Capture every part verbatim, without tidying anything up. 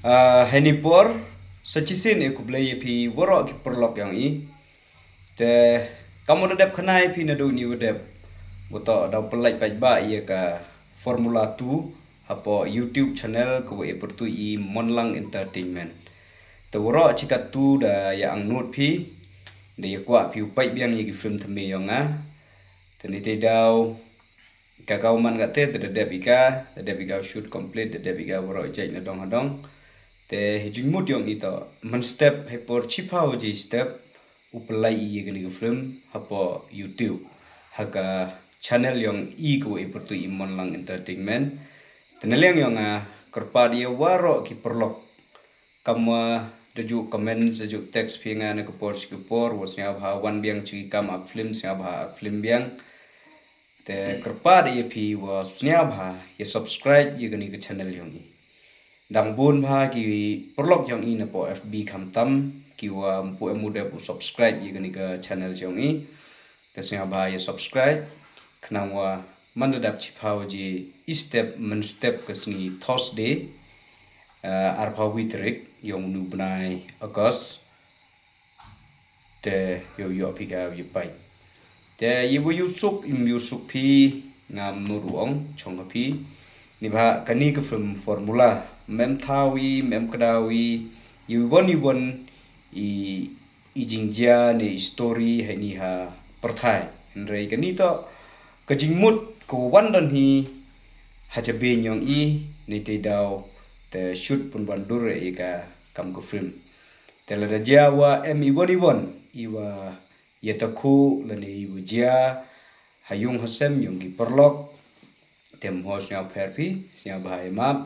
Ah, ha kane ka por, sa shisien e khublei ïa phi waroh ki paralok jong i. Te kam u da dep khana ïa phi naduh uni u dep, u to da u pynlait paidbah ïa ka Formula two hapoh YouTube channel ka wa e pyrtuid i Monlang Entertainment. Te waroh chi katto da ïa angnud phi, da ïa kwah phi u peit biang ïa ki film thymmai jong nga. Te nitei daw ka kaw man kata te da dep i ka, da dep i ka u shoot complete, da dep i ka waroh jait nadong hadong. Te ha jingmut jong i to, mynstep ha i por shiphew baje step, u pynlait i ïa kane ka film hapoh YouTube, ha ka channel jong i ka wa e pyrtuid i Monlang Entertainment. Te na liang jong nga, kyrpad ïa waroh ki paralok, kam wa da ju comment, da ju text phi nga na ka por sha ka por, wa sngewbha wan biang sha ki kam act film, sngewbha act film biang. Te kyrpad ïa phi wa sngewbha ïa subscribe ïa kane ka channel jong i. Dang bun bha ki paralok jong i napoh F B khamtam, ki wa ym pu em u dep u subscribe ïa kane ka channel jong i. Te sngewbha ïa subscribe, khnang wa man da dep shiphew baje step mynstep ka sngi Thursday, eh, arphew wi tarik jong uni u bnai August. Te ïoh ïoh phi ka ïoh peit. Te ïa wa ïoh suk, im ïoh suk phi, ngam nud u ong shong ha phi. Neibhah kane ka film Formula, mem thaw i, mem kdaw i, ïa wan i wan i, i jingjia ne i story ha ini ha pyrthai. Hynrei kane to ka jingmut ka wan don hi ha jabin jong i, nitei daw te shoot pynban dur ïa ka kam ka film. Te lada jia wa em i wan i wan i wa ïa takhu lane i wa jia ha yung ha sem jong ki paralok, te mo sngewpher phi, sngewbha ïa map.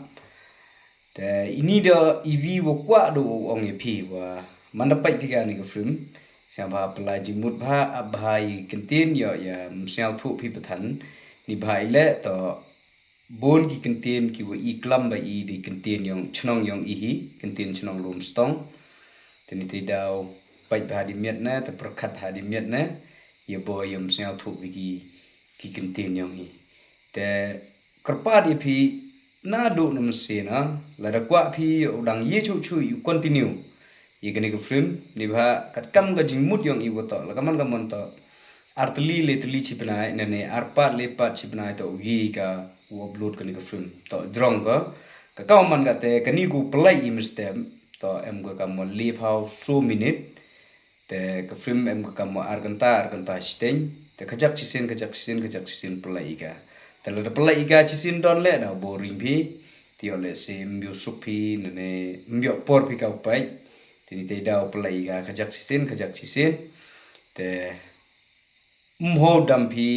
Te ini da i wi wa kwah da u ong ïa phi wa man da peit phi kane ka film, sngewbha pynlait jingmut bha, ap bha i kyntien, ïoh ïa ym sngewthuh phi pathan. Neibhah i leh to bun ki kyntien ki wa i klam ba i dei kyntien jong chnong jong i hi, kyntien chnong Lumstong. Te nitei daw peit bha di miet na, te pyrkhat ha di miet na, ïa bo ïa ym sngewthuh phi ki, ki kyntien jong i. Te kyrpad ïa phi naduh na mynsiem na, lada kwah phi u dang ïa chuh chuh ïa u continue ïa kane ka film, neibhah katkam ka jingmut jong i wa to, la ka man ka mon to, ar tylli le tylli shi bnai, ne ne ar pat le pat shi bnai to u ïa ka u upload kane ka film. To jrong ka, ka kaw man kata, kane ka u pynlait i mynstep, to em ka kam wa le phew so minute. Te ka film em ka kam wa ar kynta, ar kynta shiteng. Te kajak shisien, kajak shisien, kajak shisien pynlait i ka. Te lada pynlait i ka shisien don leh da boring phi. Te ïoh leh sim ïoh suk phi, ne ne ym ïoh por phi ka u peit. Te nitei daw pynlait i ka kajak shisien, kajak shisien. Te ym ho dam phi,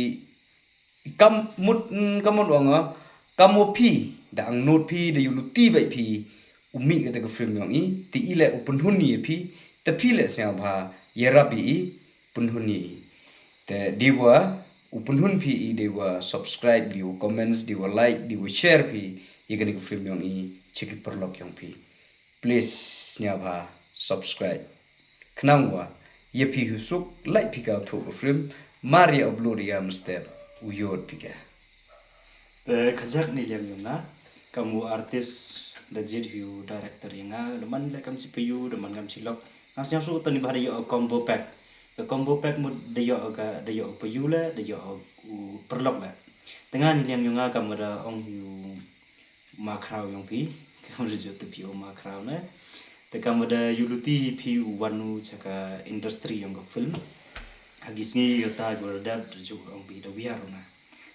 kam mut, mm, kam mut ong, ah, kam wa phi, da angnud phi, da ïoh luti beit phi u mih kata ka film jong i, te i leh u pynhun ïa phi, te phi leh sngewbha ïarap ïa i, pynhun ïa i. Te dei wa u pynhun phi i, dei wa subscribe, dei wa comments, dei wa like, dei wa share phi ïa kane ka film jong i sha ki paralok jong phi. Please sngewbha subscribe. Khnang wa ïa phi u suk lait phi ka u thuh ka film, mar ïa upload ïa mynstep u ïoh phi ka. Te kajak ni liang ïa nga, kam u artist da jied hi u director ïa nga, da man leh kam shi paiu, da man kam shi lok. Nga sngewsuk tang neibhah da ïoh combo pack. Ka combo pack mut da ïoh ka, da ïoh paiu leh, da ïoh u paralok leh. Te nga ni liang ïa nga kam da ong hi u ma khraw jong phi, kam da jot te phi u ma khraw ne. Te kam da ïoh luti phi u wan u sha ka industry jong ka film. Ha ki sngi ïoh ta gu da dep da jot ong phi da wiar u na.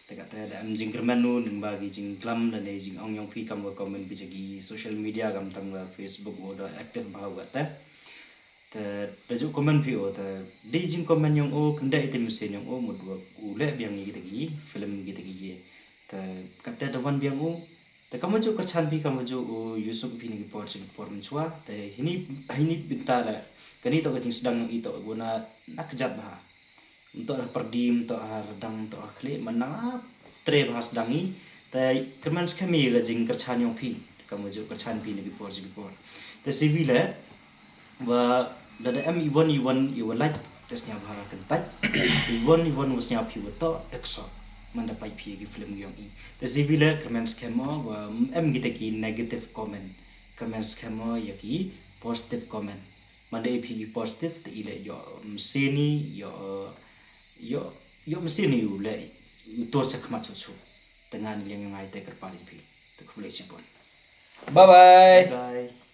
Te kata da em jingkyrmen u, nang ba ki jingklam da ne jingong jong phi kam wa comment phi sha ki social media kam tang wa Facebook wa da active bha wa te. Te da ju comment phi o, te dei jingcomment jong o, kynda ite mynsiem jong o, mut wa u leh biang ïa kita ki film kita ki ye. Te kata da wan biang o, te kam wa ju kyrchan phi, kam wa ju u ïoh suk phi na ki por sha ki por mynshuwa, te hini, hini bynta la, kani to ka jingsdang jong i to guna na kjat bha. Mto ha pyrdi, mto ha rdang, mto ha khlieh, man nang ha tre bha sdang i, te kyrmen skhem i ka jingkyrchan jong phi, kam wa ju kyrchan phi na ki por sha ki por. Te siwi le, wa lada em iwon iwon iwa lait, te sñiaw bha kyntait. Iwon iwon wa sñiaw phi wa toh, te kso. Manda pait phi ki film yong i. Te siwi le kyrmen skhem mo wa em kita ki negative comment. comment skhem mo ïa ki positive comment. Manda i phi i positive te i leh ïoh msini ïoh ïoh ïoh msini u leh u tur sa khmat shuh shuh. Te ngan ïeng ngai te kyrpad ïa phi. Te khublei shibun. Bye bye. Bye bye.